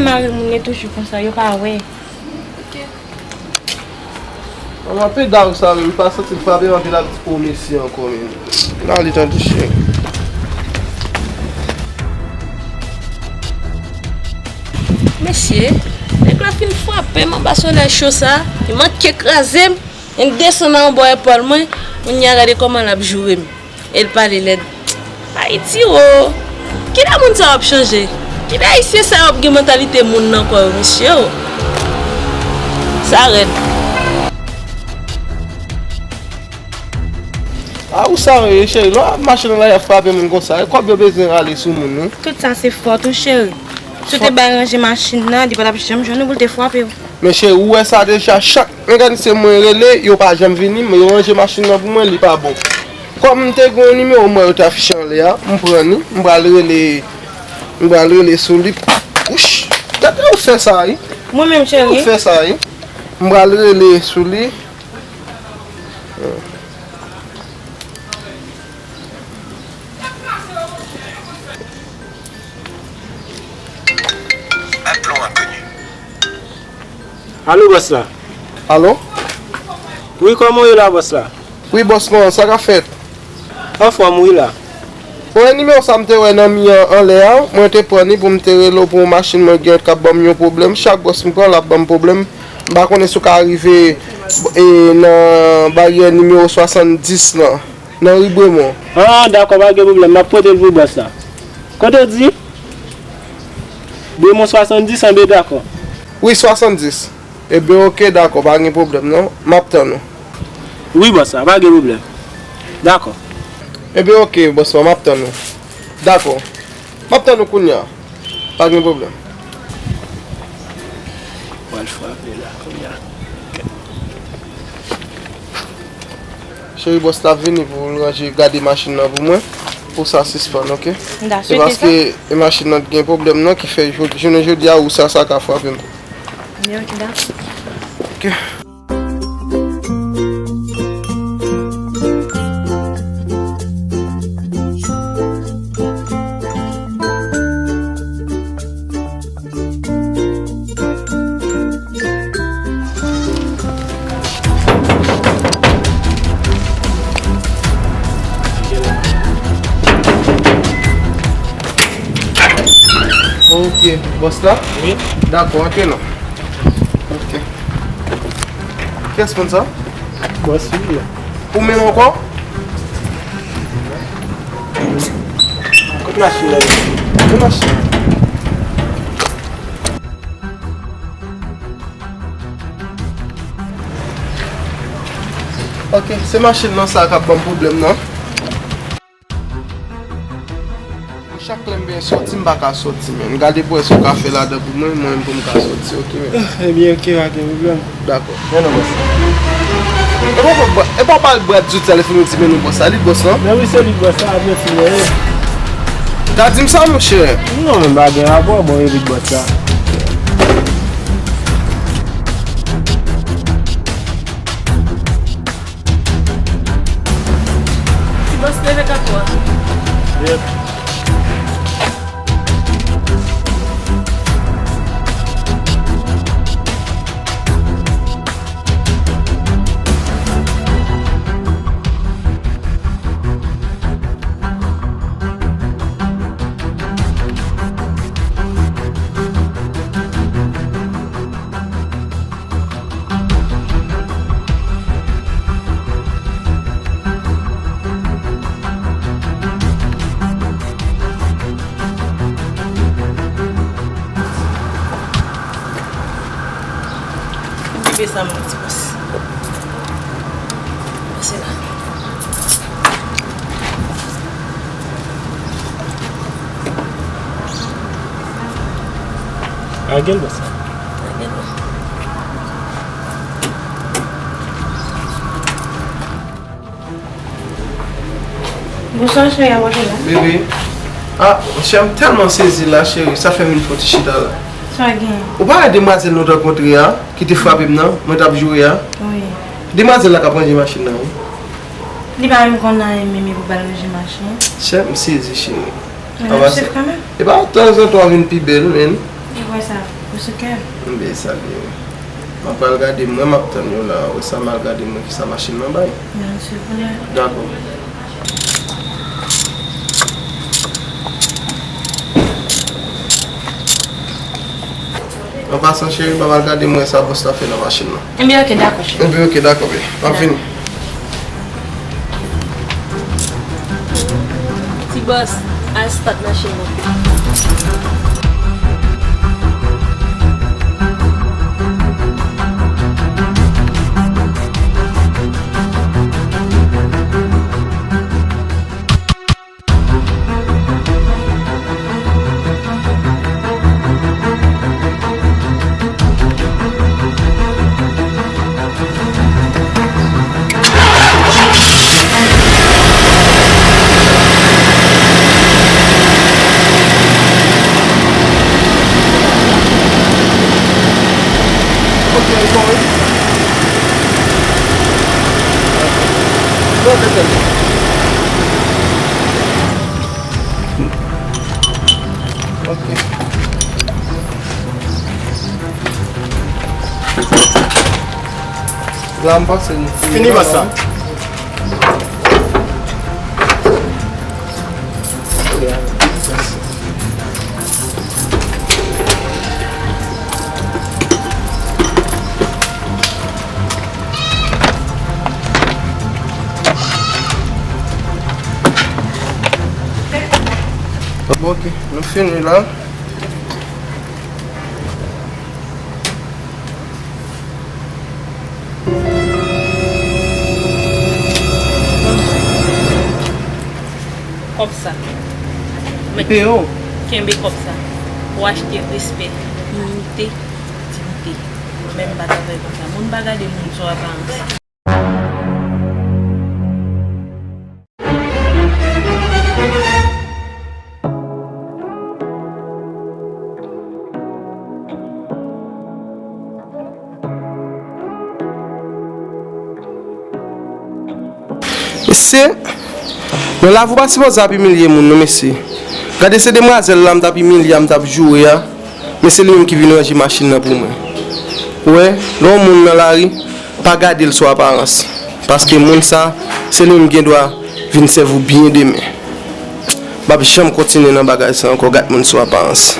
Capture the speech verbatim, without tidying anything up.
Mari moun yo toujou konsa, yo pa wè. Manman, peda w sa menm, m pa santi l frape m anpil ap di o mesye ankò menm. N ale tande cheri. Mesye, nèg la fin frape m anba solèy cho sa, li manke kraze m, li desann anbò epòl mwen, kounye a gade kòman l ap joure m. E l pale lèd. Ayiti wo! Kilè moun sa yo ap chanje? Kilè ayisyen sa yo ap gen mantalite moun nan kò yo, mesye wo? Sa rèd. A ou sa yo ye, cheri? Lè w ap mache nan lari ap frape moun konsa, e kòb yo bezwen rale sou moun, wi. Tout sa se fòt ou, cheri. Si w te bay ranje machin nan, li pa t ap janm jwenn ou pou l te frape w. Men cheri, ou wè sa deja, chak mekanisyen mwen rele, yo pa janm vini, men yo ranje machin nan pou mwen, li pa bon. Kòm m te gen yon nimewo m wè yo te afiche anlè a, m pran li, m pral rele, m pral rele sou li. Wouch! Gade ou fè sa, wi. Mwen menm, cheri. Ou fè sa, wi. M pral rele sou li. Appelons inconnu. Alo, bòs la. Alo? Wi, kòman w ye la, bòs la? Wi, bòs mwen, sa k ap fèt? Anfòm, wi la. Bon, e nimewo sa m te wè nan mi an anlè a, mwen te pran li pou m te rele w pou yon machin mwen gen k ap ban m yon pwoblèm. Chak bòs m pran, l ap ban m pwoblèm. M pa konnen si w ka rive, e, nan baryè nimewo swasanndis lan. Nan ri Bremon. Ah, dakò, pa gen pwoblèm. M ap pote l pou bòs la. Kote w di? Bremon swasanndis, anben dakò. Wi, swasanndis. Ebyen, oke, dakò, pa gen pwoblèm non. M ap tann ou. Wi, bòs la, pa gen pwoblèm. Dakò. Ebyen, oke, bòs la, m ap tann ou. Dakò. M ap tann ou kounye a. Pa gen pwoblèm. Pral frape la kounye a. Cheri, bòs la ap vini pou l ranje, gade machin nan pou mwen, pou sa sispann, oke? M ta swete sa. E paske e machin nan t gen pwoblèm nan ki fè jodi, jounen jodi a ou sa, sa ka frape m. Oke, dakò. Oke. Ok, bòs la? Wi. Dakò, antre non. Ok. Kiyès moun sa? Bòs, wi. Ou menm ankò? Kot machin nan ye? Kot machin? Ok, se machin nan sa k ap ban m pwoblèm nan. Chak lè m benyen sòti, m pa ka sòti, men. Gade pou wè sa w ka fè ladan pou mwen, mwen menm pou m ka sòti, ok, men. Ebyen, ok, pa gen pwoblèm. Dakò. Men non, bòs. E pa, e pa, e pa pale bwat zouti a, lè fini w di men non bòs la, li bòs lan. Men wi, se li bòs la, mèsi, men. Ta di m sa, monchè. Non, men pa gen rapò, bon, epi bòs la. Ti bòs leve kanpe a. Yep. Rive sa, mon ti bòs. Pase la. Lage l konsa. Lage l. Bonswa, cheri, a manje la? Bebe. Ah, monchè, m tèlman sezi la, cheri. Sa fè m vin fè yon ti chita la. Sa gen? Ou pa wè demwazèl nou te rankontre a, ki te frape m nan, mwen t ap joure a? Wi. Demwazèl la k ap ranje machin nan, wi. Li pa menm konn anyen menm, epi pou l al ranje machin. Chè, m sezi, cheri. Men l ap swiv kanmenm. E pa tanzantan w vin pi bèl, men. E wè sa, ou sou kè? Enben, sa li ye. Mwen pral gade, mwen m ap tann yo la. Wè sa, m al gade mwen kisa machin nan bay. Nan, silvouplè. Dakò. An pasan, cheri, m ap al gade mwen sa bòs la fè nan machin nan. Enben, oke, dakò, cheri. Enben, oke, dakò, bebe. M ap vini. Ti bòs, al stat machin nan. Ok. La, m panse nou fini. Fini, bòs la. Bon, ok, nou fini la. Kòb sa. Men, kenbe kòb sa. Ou achte respè, diyite, diyite. Men m pa travay konsa. Moun pa gade moun sou aparans. Mesye, nan lavi w pa sipoze ap imilye moun non, mesye. Gade se demwazèl la m t ap imilye a, m t ap joure a. Men se li menm ki vin ranje machin nan pou mwen. Ou wè, lè yon moun nan lari, pa gade l sou aparans. Paske moun sa, se li menm gen dwa vin sèvi w byen demen. M p ap janm kontinye nan bagay sa ankò, gad moun sou aparans.